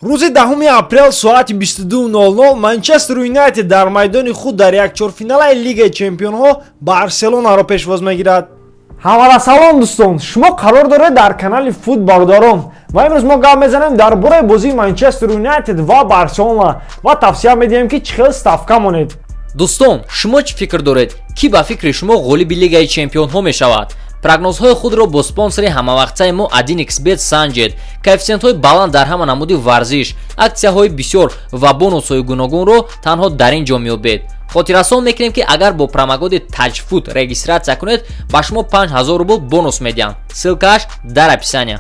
Рӯзи 10 апрел соати 22:00 Манчестер Юнайтед дар майдони худ дар як чорфиналаи Лигаи чемпионҳо Барселонаро пешвоз мегирад. Ҳамала салом, дӯстон! Шумо қарор доред дар канали Фут Бародарон ва имрӯз мо гап мезанем дар бораи бозии Манчестер Юнайтед ва Барселона ва тавсия медиҳем, ки чӣ хел ставка монед. Дӯстон, шумо чӣ фикр доред? Кӣ ба фикри шумо ғолиби Лигаи чемпионҳо мешавад? Прогнозҳои худро бо спонсори ҳамавақтаи мо 1xBet санҷед. Коэффисиентҳои баланд дар ҳама намуди варзиш, аксияҳои бисёр ва бонусҳои гуногунро танҳо дар ин ҷо меёбед. Хотиррасон мекунем, ки агар бо промокоди ТАҶФУТ регистрация кунед, ба шумо 5000 рубл бонус медиҳанд. Ссылкааш дар описания.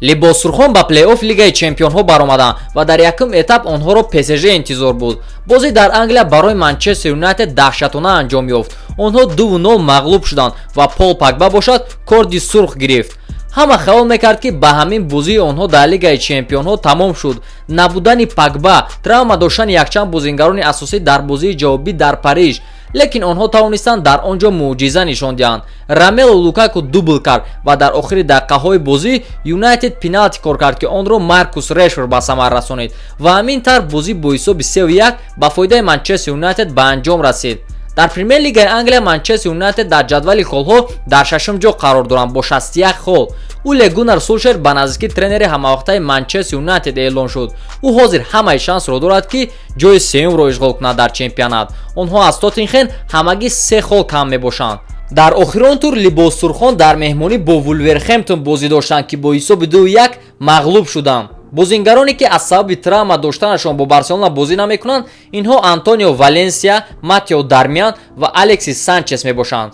Либоссурхон ба плей-офф Лигаи чемпионҳо баромаданд ва дар якум этап онҳоро ПСЖ интизор буд. Бозӣ дар Англия барои Манчестер Юнайтед даҳшатона анҷом ёфт. Онҳо 2-0 мағлуб шуданд ва Пол Пагба бошад, корди сурх гирифт. Ҳама хаёл мекард, ки ба ҳамин бозии онҳо дар Лигаи чемпионҳо тамом шуд. Набудани Пагба, травма доштани якчанд бозингарони асосӣ дар бозии ҷавобӣ дар Париж, лекин онҳо тавонистанд дар он ҷо мӯъҷиза нишон диҳанд. Ромело Лукаку дубл кард ва дар охири дақиқаҳои бозӣ Юнайтед пеналти кор кард, ки онро Маркус Решфорд ба самар расонид, ва ҳамин тавр бозӣ бо ҳисоби 3-1 ба фоидаи Манчестер Юнайтед ба анҷом расид. Дар Премер Лигаи Англия Манчестер Юнайтед дар ҷадвали холҳо дар шашум ҷо қарор доранд бо 61 хол. Уле Гуннар Сулшер ба наздикӣ тренери ҳамавақтаи Манчестер Юнайтед эълон шуд. Ӯ ҳозир ҳамаи шансро дорад, ки ҷои сеюмро ишғол кунад дар чемпионат. Онҳо аз Тоттенхем ҳамагӣ се хол кам мебошанд. Дар охирон тур либоссурхон дар меҳмонӣ бо Вулверхемптон бозӣ доштанд, ки бо ҳисоби 2-1 мағлуб шуданд. Бозингароне, ки аз сабаби травма доштанашон бо Барселона бозӣ намекунанд, инҳо Антонио Валенсия, Матео Дармиан ва Алексис Санчес мебошанд.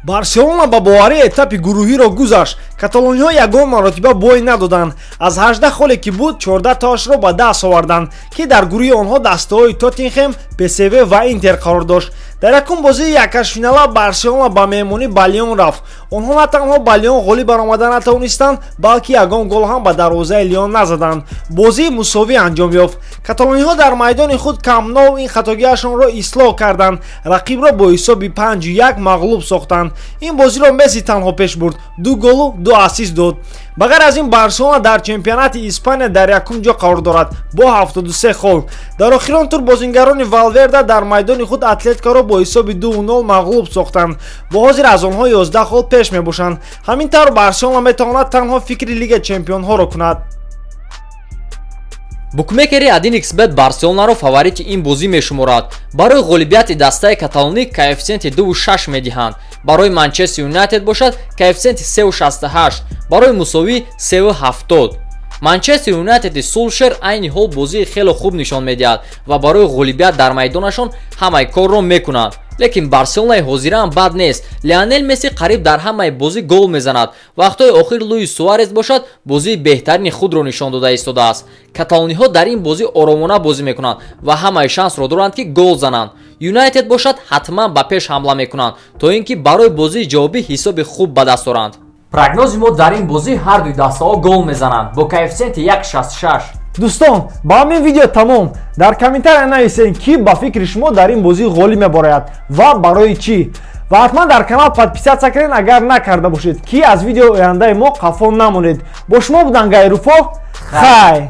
Барселона ба боварӣ этапи гурӯҳиро гузашт. Каталониҳо ягон маротиба бой надоданд. Аз 18 холе ки буд, 14 таашро ба даст оварданд, ки дар гурӯҳи онҳо дастаҳои Тоттенхем, ПСВ ва Интер қарор дошт. Дар якум бозии якҳаштфинала Барселона ба меҳмонӣ ба Лион рафт. Онҳо на танҳо ба Лион ғолиб баромада натавонистанд, балки ягон гол ҳам ба дарвозаи Лион назаданд. Бозии мусовӣ анҷом ёфт. Каталониҳо дар майдони худ, Камп Ноу, ин хатогиашонро ислоҳ карданд, рақибро бо ҳисоби 5-1 мағлуб сохтанд. Ин бозиро Месси танҳо пеш бурд, ду голу ду ассист дод. Ба ғайр аз ин, Барселона дар чемпионати Испания дар якум ҷо қарор дорад бо 73 хол. Дар охирон тур бозингарони Валверда дар майдони худ Атлетикоро бо ҳисоби 2-0 мағлуб сохтанд. Бо ҳозир аз онҳо 11 хол пеш мебошанд. Ҳамин тавр, Барселона метавонад танҳо фикри Лига чемпионҳоро кунад. Букмекери 1xBet Барселонаро фаворити ин бозӣ мешуморад. Барои ғолибияти дастаи каталонӣ коэффисиенти 2,6 медиҳанд, барои Манчестер Юнайтед бошад, коэффисиенти 3,68, барои мусовӣ 3,70. Манчестер Юнайтеди Сулшер айни ҳол бозии хеле хуб нишон медиҳад ва барои ғолибият дар майдонашон ҳамаи корро мекунад, лекин Барселонаи ҳозираам бад нест. Леонел Месси қариб дар ҳамаи бозӣ гол мезанад. Вақтҳои охир Луис Суарес бошад, бозии беҳтарини худро нишон дода истодааст. Каталониҳо дар ин бозӣ оромона бозӣ мекунанд ва ҳамаи шансро доранд, ки гол зананд. Юнайтед бошад, ҳатман ба пеш ҳамла мекунанд, то ин ки барои бозии ҷавобӣ ҳисоби хуб ба даст оранд. Прогнози мо дар ин бозӣ: ҳардуи дастаҳо гол мезананд бо коэффисиенти 1,66. Дӯстон, ба ҳамин видео тамом. Дар комментария нависед, ки ба фикри шумо дар ин бозӣ ғолиб мебарояд ва барои чӣ. Ва ҳатман дар канал подписаться кунед, агар накарда бошед, ки аз видеои ояндаи мо қафо намонед. Бо шумо буданд Гайруфо. Хай.